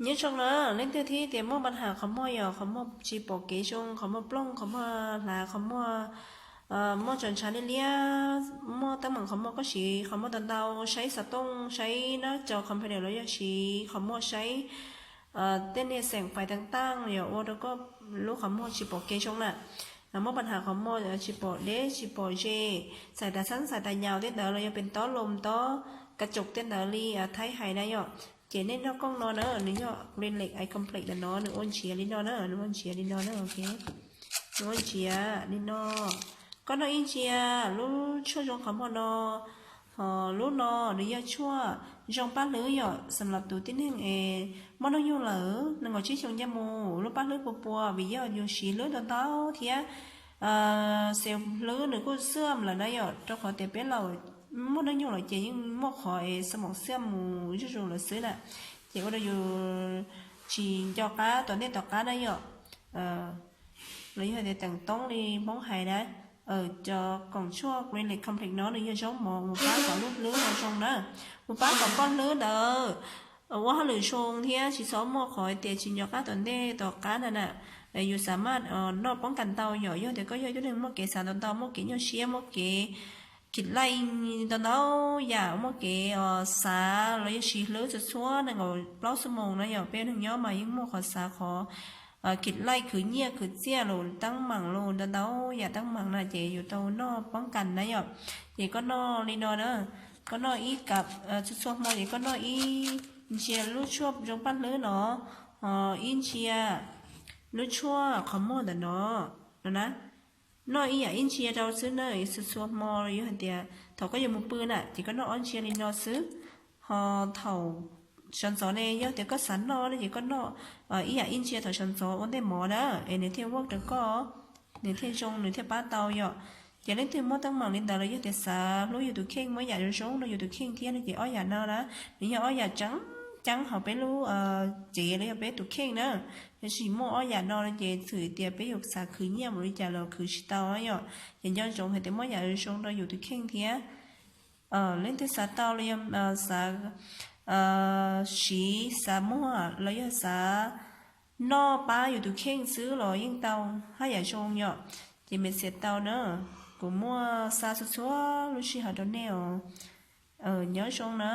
Nyob zoo na, leej twg thiab tias muaj pab has qhov muag, yog qhov muag tsis pom kev zoo, qhov muag plooj, qhov muag hlav, qhov muag muaj tso ntshav liab liab, muaj teeb meem qhov muag koj siv qhov muag tau ntau, saib xov tooj, saib nab co computer los yog siv qhov muag saib tej niag xeem fais teev taaj yog ua rau koj lub qhov muag tsis pom kev zoo na. Muaj pab has qhov muag tsis pom deb tsis pom ze, xais tas xab xais tas nyaus tej ntawd los yog pes tob lom tob kav caum tej ntawd li Thaib hais na yom, ces nej noj kooj no na, nws yog Green Lake Eye Complex ntawm no, nws ua ntsiav li no na, nws ua ntsiav li no na, nws ua ntsiav li no. Koj noj ib ntsia lub tshuaj zoo qhov muag no, ho lub no nws yog tshuaj zoo pab hlwb yom, xam lab tus tib neeg es muaj hnub nyoog lawm nees nkaum tsib xyoo nce mus, lub pab hlwb puas puas vim yog yus siv hlwb ntau ntau thiab, xeem hlwb nws kuj xwm lawm na yom, rau qhov tias peb laus muaj hnub nyoog lawm ces yeej muaj qhov es xab moom xwm mus zuj zus lawm xwb na, ces ua rau yus tsis nco qab tom ntej tom qab na yom. Los yog tias teem toob li Hmoob hais na, cov koom tshuaj Green Lake Complex no nws yog zaub mov mus pab kom lub hlwb ho zoo na, mus pab kom koj hlwb ntawd ua hauj lwm zoo thiab tsis txhob muaj qhov tias tsis nco qab tom ntej tom qab na na. Yus xam maj noj poob kas ntau yom, yog tias koj yog ib tug neeg muaj kev xav ntau ntau, muaj kev nyuaj siab, muaj kev khim laij ntau ntau yam, muaj kev xav los yog siv hlwb txhua txhua nees nkaum plaub xuab moos na yom, peb neeg nyob mas yeej muaj qhov xav qhov khim laij khwv nyiaj khwv txiaj los teeb meem los ntau ntau yam teeb meem na, ces yus tau noj poob kas na yom. Ces koj noj li no na, koj noj ib kam txhua txhua hmo ces koj noj ib ntsia lub tshuaj zoo pab hlwb no, ho ib ntsia lub tshuaj qhov muag ntawm no, no na. Noj ib yam ib ntsia rau xwb na, txhua txhua hmo yog hais tias thaum koj yuav mus pw na ces koj noj ob ntsia li no xwb. Ho thaum sawv ntxov ne, yog tias koj xav noj ne ces koj noj ib yam ib ntsia thaum sawv ntxov ua ntej mov na, es nws thiaj work rau koj, nws thiaj zoo, nws thiaj pab tau yom. Ces leej twg muaj teeb meem li ntawd los yog tias xav hlub yus tus kheej, muab yam zoo zoo rau yus tus kheej thiab no ces ob yam no na, nws yog ob yam tseem ceeb hauv peb lub tsev los yog peb tus kheej na. Tab sis muaj ob yam no no ces txawm tias peb yuav xav khwv nyiaj mus li cas los khwv tsis tau yom. Ces nco ntsoov hais tias muab yam zoo zoo rau yus tus kheej thiab. Leej twg xav tau los yog xav siv, xav muag los yog xav noj pab yus tus kheej xwb los yeej tau hab yam zoo yom. Ces message tau na, kuv muaj xa txhua txhua lub sij hawm rau nej os. Nyob zoo na.